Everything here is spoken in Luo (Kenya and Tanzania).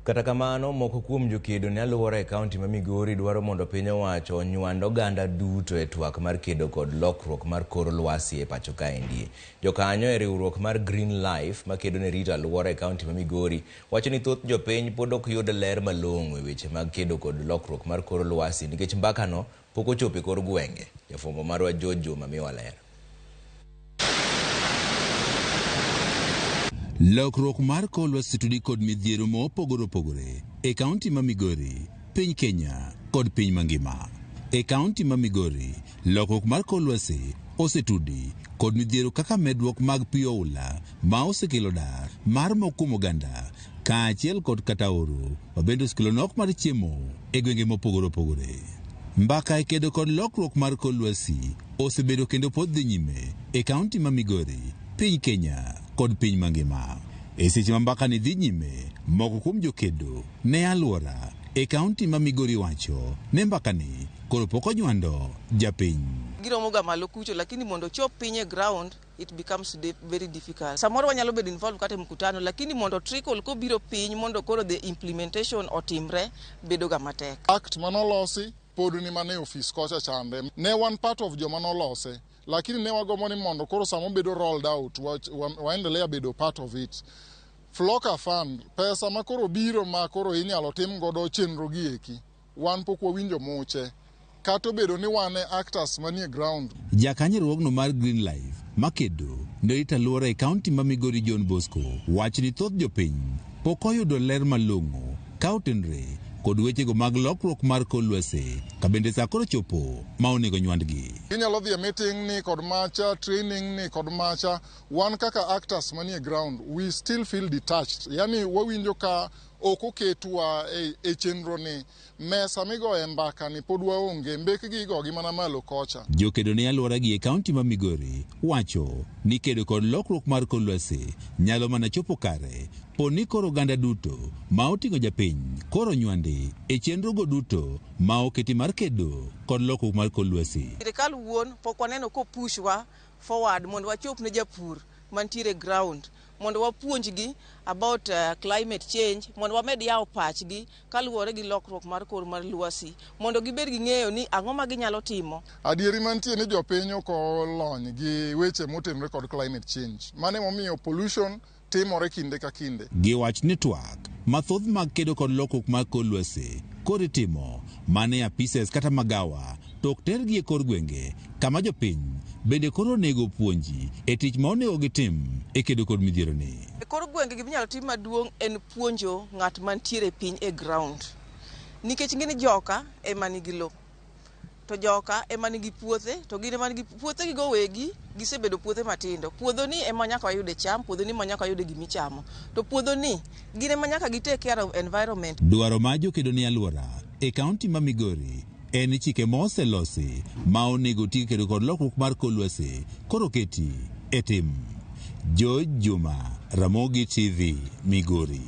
Kata kamano, moko kuom jokedo ne alwora e kaunti ma Migori dwaro mondo piny owacho onywand oganda duto e twak mar kedo kod lokruok mar kor lwasi e pacho kaendi. Jokanyo e riwruok mar Green Life makedo ne rito alwora e kaunti ma Migori wacho ni thoth jopiny pod ok yud ler malong'o e weche mag kedo kod lokruok mar kor lwasi nikech mbakano pok ochopo e kor gwenge. Jafwambo marwa George Juma miwa ler. Lokruok mar kor lwasi tudi kod midhiero mopogore opogore e kaunti ma Migori, piny Kenya kod piny mangima. E kaunti ma Migori, lokruok mar kor lwasi osetudi kod midhiero kaka medruok mag pi oula ma osekelo dar mar moko kuom oganda kaachiel kod kata oro ma bende osekelo nok mar chiemo e gwenge mopogore opogore. Mbaka e kedo kod lokruok mar kor lwasi osebedo kendo pod dhi nyime e kaunti ma Migori, piny Kenya kod piny mangima. E seche ma mbaka ni dhi nyime, moko kuom jokedo ne alwora e kaunti ma Migori wacho ne mbaka ni koro pok onywando japiny. Giromo ga malo kucho, lakini mondo ochop piny e ground it becomes very difficult. Samoro wanyalo bedo involved kata e mkutano, lakini mondo trickle kobiro piny mondo koro the implementation otimre bedo ga matek. Act manolosi pod ni mana e ofis kocha chande. Ne wan part of joma nolose, lakini ne wagombo ni mondo koro sama obedo rolled out waendelea bedo part of it. Floka Fund, pesa ma koro biro ma koro inyalo tim godo chenro gi eki, wan pok wawinjo muche. Kata obedo ni wan e actors manie ground. Jakanyo riwruogno mar Green Life makedo ne rito alwora e kaunti ma Migori John Bosco wacho ni thoth jopiny pok oyudo ler malong'o ka otenre kod wechego mag lokruok mar kor lwasi ka bende sa koro chopo ma onego nywandgi. Inyalo dhi e meeting ni kod macha, training ni kod macha. Wan kaka actors manie ground, we still feel detached. Yani wawinjo ka ok oketwa e chenro ni. Mesa migoye mbaka ni pod waonge, mbekgi igogi mana malo kocha. Jokedo ne alwora gi e kaunti ma Migori wacho ni kedo kod lokruok mar kor lwasi nyalo mana chopo kare po ni koro oganda duto ma oting'o japiny koro nywandi e chenrogo duto ma oketi mar kedo kod lokruok mar kor lwasi. Sirikal wuon pok waneno kopushwa forward mondo wachop ne japur mantiere ground mondo wapuonjgi about climate change mondo wamed yawo pachgi kaluwore gi lokruok mar kor mar lwasi mondo gibed gi ng'eyo ni ang'o ma ginyalo timo. Adieri mantie ni jopiny ok olony gi weche motenore kod climate change. Mano emomiyo pollution timore kinde ka kinde. Giwach ni twak mathoth mag kedo kod lokruok mar kor lwasi koro itimo mana e apises kata magawa to ok tergi e kor gwenge kama jopiny bende koro onego opuonji e tich ma onego gitim e kedo kod midhieroni. E kor gwenge gima inyalo tim maduong' en puonjo ng'at mantiere piny e ground. Nikech ing'e ni joka ema nigi lo. To joka ema nigi puothe, to gin ema nigi puothe gigo wegi gisebedo puothe matindo. Puodho ni ema nyaka wayude cham, puodho ni ema nyaka wayude gimichamo. To puodho ni gin ema nyaka gi take care of environment. Dwaro mar jokedo ne alwora e kaunti ma Migori en ni chike ma oselosi ma onego ti kedo kod lokruok mar kor lwasi koro keti e tim. George Juma, Ramogi TV, Migori.